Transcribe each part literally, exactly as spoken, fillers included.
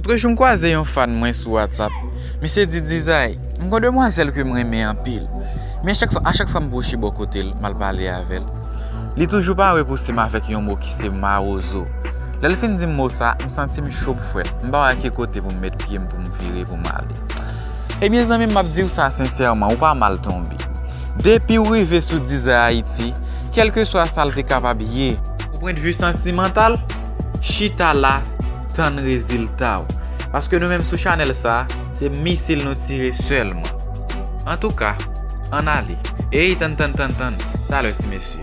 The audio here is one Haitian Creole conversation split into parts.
Lòt jou m kwaze yon fan mwen sou WhatsApp. Misye di, Dizay, m gon demwazèl ke m renmen anpil. Men chak fwa, a chak fwa m pwoche bò kote l, m al pale avè l, li toujou pare pouse m avèk yon mo ki se mawozo. Lè l fin di m mo sa, m santi m cho pou fwèt. M pa wè ki kote pou m met pye m pou m vire pou m ale. Ebyen, zanmi m, m ap di w sa sensèman, ou pa mal tonbe. Depi w rive sou Dizay Ayiti, kèlkeswa sa l te kapab ye, ou pwennvi santimantal, chita la, tann rezilta w. Paske nou menm sou chanèl sa, se misil nou tire sèlman. Antouka, ann ale. Ey, tann, tann, tann, tann. Talè, ti mesye.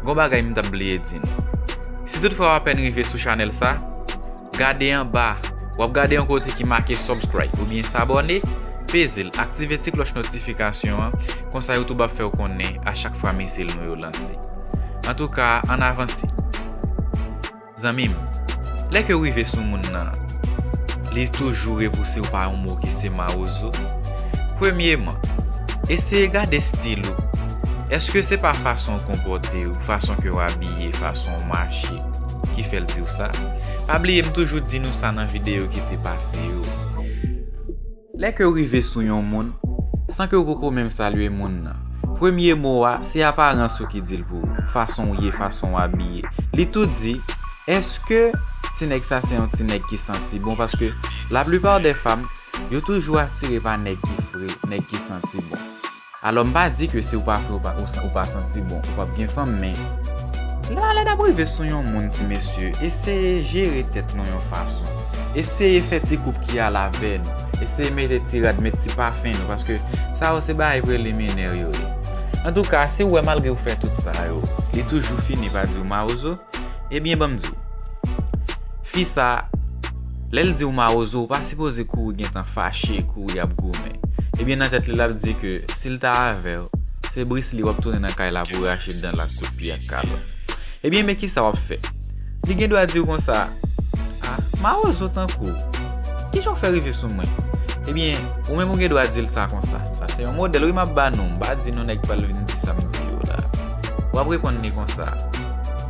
Gon bagay m t ap bliye di nou. Si toutfwa w apèn rive sou chanèl sa, gade anba. W ap gade yon kote ki make subscribe oubyen sabòne, peze l, aktive ti klòch notifikasyon an, konsa YouTube ap fè w konnen a chak fwa misil nou yo lanse. Antouka, ann avanse. Zanmi m, lè ke w rive sou moun nan, li toujou repouse w pa yon mo ki se mawozo. Premyeman, eseye gade stil ou. Èske se pa fason w konpòte w, fason ke w abiye, fason w mache, ki fè l di w sa? Pa bliye m toujou di nou sa nan videyo ki te pase yo. Lè ke w rive sou yon moun, san ke w poko menm salye moun nan, premye mo a, se aparans ou ki di l pou ou, fason w ye, fason w abiye. Li tou di, èske ti nèg sa se yon ti nèg ki santi bon? Paske laplipa dè fanm, yo toujou atire pa nèg ki fre, nèg ki santi bon. Alò, m pa di ke si w pa fre, ou pa, ou, sa- ou pa santi bon, ou p ap gen fanm, men lè, lè n ap rive sou yon moun, ti mesye, eseye jere tèt nou yon fason. Eseye fè ti koup ki al avè nou. Eseye mete ti rad, met ti pafen nou, paske sa yo se bagay preliminè yo ye. Antouka, si w wè malgre w fè tout sa yo, li toujou fini pa di w mawozo, ebyen, ban m di w. Fi sa, lè l di w mawozo, ou pa sipoze kouri gentan fache, kouri ap goumen. Ebyen, nan tèt li, l ap di ke si l ta avè w, se bris li w ap tounen nan kay la pou rache dan l ak kout pye ak kalòt. Ebyen, men kisa w ap fè? Li gen dwa di w konsa, a, mawozo tankou w, kijan w fè rive sou mwen? Ebyen, ou menm ou gen dwa di l sa konsa. Sa se yon modèl, wi, m ap ba nou. M pa di nou nèg pral vin di sa m di yo la. W ap reponn li konsa,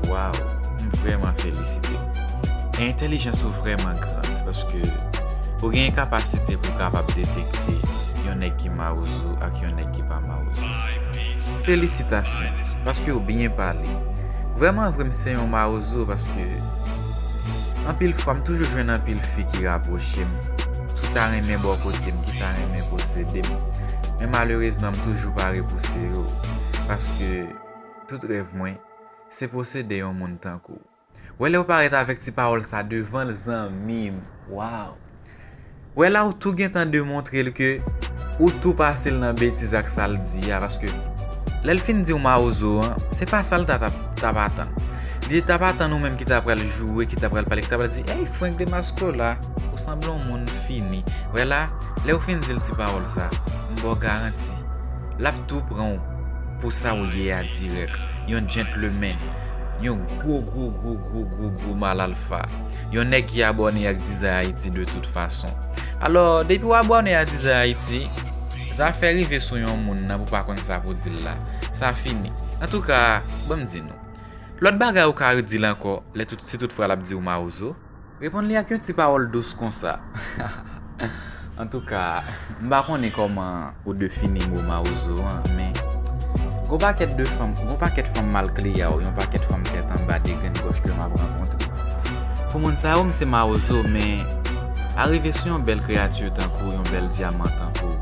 waw, m vrèman felisite w. Entèlijans ou vrèman grand, paske ou gen kapasite pou w kapab detekte yon nèg ki mawozo ak yon nèg ki pa mawozo. Felisitasyon, paske w byen pale. Vrèman vre, m se yon mawozo, paske anpil fwa, m toujou jwenn anpil fi ki rapwoche m, ki ta renmen bò kote m, ki ta renmen posede m. Men malerezman, m toujou pare pouse yo, paske tout rèv mwen, se posede yon moun tankou w. Wè lè w parèt avèk ti pawòl sa devan l, zanmi m. Waw! Wè la ou tou gentan demontre l ke ou tou pase l nan betiz ak sa l di a, paske lè l fin di w mawozo an, se pa sa l ta, ta, t ap atann. Li t ap atann ou menm ki ta pral joure, ki ta pral pale, ki ta pral di, ey, Frank Demascola, ou sanble yon moun fini. Wè la, lè w fin di l ti pawòl sa, m ba w garanti, l ap tou pran w pou sa w ye a dirèk. Yon gentleman. Yon gwo, gwo, gwo, gwo, gwo, gwo mal alfa. Yon nèg ki abòne ak Dizay Ayiti de tout fason. Alò, depi w abòne a Dizay Ayiti, zafè rive sou yon moun nan pou pa konn sa pou di l la, sa fini. Antouka, ban m di nou. Lòt bagay ou ka redi l ankò, lè tout, si toutfwa l ap di w mawozo, reponn li ak yon ti pawòl dous konsa. Antouka, m pa konnen kòman ou defini mo mawozo an, men gon pakèt de fanm, gon pakèt fanm mal kleyaw, yon pakèt fanm tèt anba degrenn gòch ke m ap rankontre. Pou moun sa yo, m se mawozo, men arive sou yon bèl kreyati tankou w, yon bèl dyaman tankou w,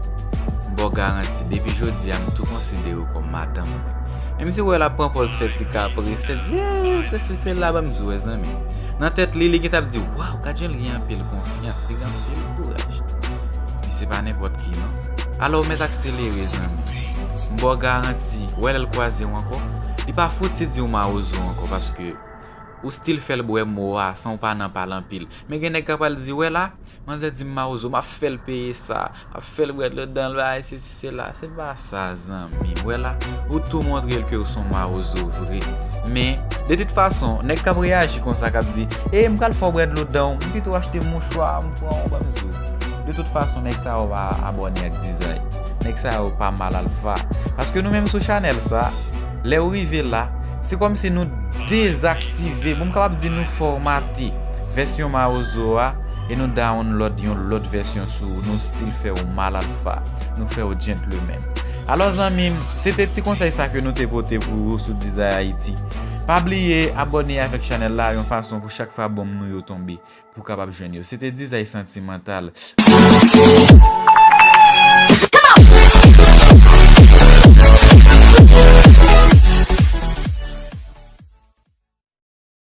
m ba w garanti, depi jodi a, m tou konsidere w kòm madanm mwen. Menm si w wè l ap pran pòz fè ti kapris, fè di, "Eh, sesi, sela," ban m di w, wè, zanmi. Nan tèt li, li gentan ap di, "Waw, gad jan l gen anpil konfyans, li gen anpil kouraj." Misye pa nenpòt ki, non. Alò, w mèt akselere, zanmi. M ba w garanti, wè lè l kwaze w ankò, li pa fouti di w mawozo ankò, paske ou still fè l bwè mo a san w pa nan pale anpil. Men gen nèg k ap pral di, "Wè la, manzè di m mawozo, m ap fè l peye sa, m ap fè l bwè dlo dan l, bagay sesi sela." Se pa sa, zanmi. Wè la, ou tou montre l ke w se yon mawozo vre. Men, de tout fason, nèg k ap reyaji konsa, k ap di, "E, m pral fè w bwè dlo dan w, m pito achte mouchwa, m pran w, ban m di w." De tout fason, nèg sa yo pa abòne ak Dizay. Nèg sa yo pa mal alfa. Paske nou menm sou chanèl sa, lè w rive la, se kòmsi nou dezaktive, bon, m kapab di nou fòmate vèsyon mawozo a, e nou download yon lòt vèsyon sou ou, nou still fè w mal alfa, nou fè w gentleman. Alò zanmi m, se te ti konsèy sa ke nou te pote pou ou sou Dizay Ayiti. Pa bliye abòne avèk chanèl la yon fason pou chak fwa bonm nou yo tonbe, pou w kapab jwenn yo. Se te Dizay Santimantal.